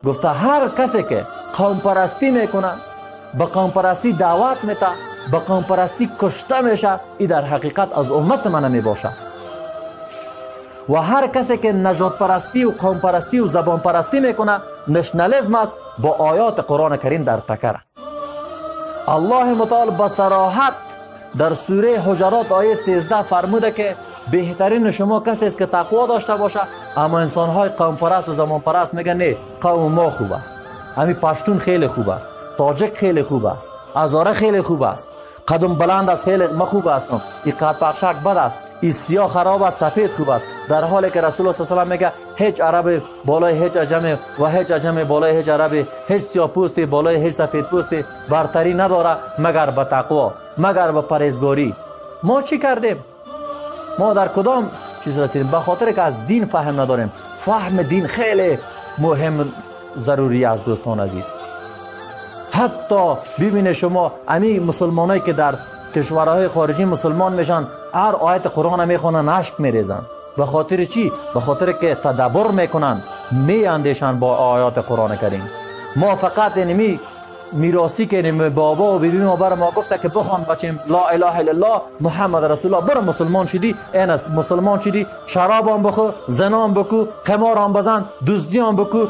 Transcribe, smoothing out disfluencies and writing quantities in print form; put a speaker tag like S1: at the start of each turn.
S1: گفته هر کسی که قوم پرستی میکنه، به قوم پرستی دعوت میته، به قوم پرستی کشته میشه، ای در حقیقت از امت من نمیباشه. و هر کسی که نژاد پرستی و قوم پرستی و زبان پرستی میکنه، نشنالیسم است، با آیات قرآن کریم در تکر است. الله متعال با صراحت در سوره حجرات آیه 13 فرموده که بهترین شما کسی است که تقوا داشته باشه. اما انسان های قوم پرست و زمان پرست میگن نه، قوم ما خوب است، همین پشتون خیلی خوب است، تاجک خیلی خوب است، هزاره خیلی خوب است، قدم بلند است خیلی ما خوب هستم، این قد پخشک بد است، این سیاه خراب است، سفید خوب است. در حالی که رسول الله صلی الله علیه و میگه هیچ عرب بالای هیچ عجم و هیچ عجم بالای هیچ عرب، هیچ سیاه پوستی بالای هیچ سفید پوستی برتری نداره مگر به تقوا، مگر به پرهیزگاری. ما چی کردیم؟ ما در کدام چیز رسیدیم؟ به خاطر که از دین فهم نداریم. فهم دین خیلی مهم ضروری است دوستان عزیز. حتی ببینه شما امی مسلمانایی که در کشورهای خارجی مسلمان میشن، هر آیت قرآن میخوانن اشک میریزن. به خاطر چی؟ به خاطر که تدبر میکنن، میاندیشن با آیات قرآن کریم. ما فقط اینمی میراثی که اینمی بابا و بیبی ما بر ما گفته که بخوان بچیم لا اله الا الله محمد رسول الله، برو مسلمان شدی، این مسلمان شدی، شراب هم بخو، زنا هم بکو، قمار هم بزن، دزدی هم بکو.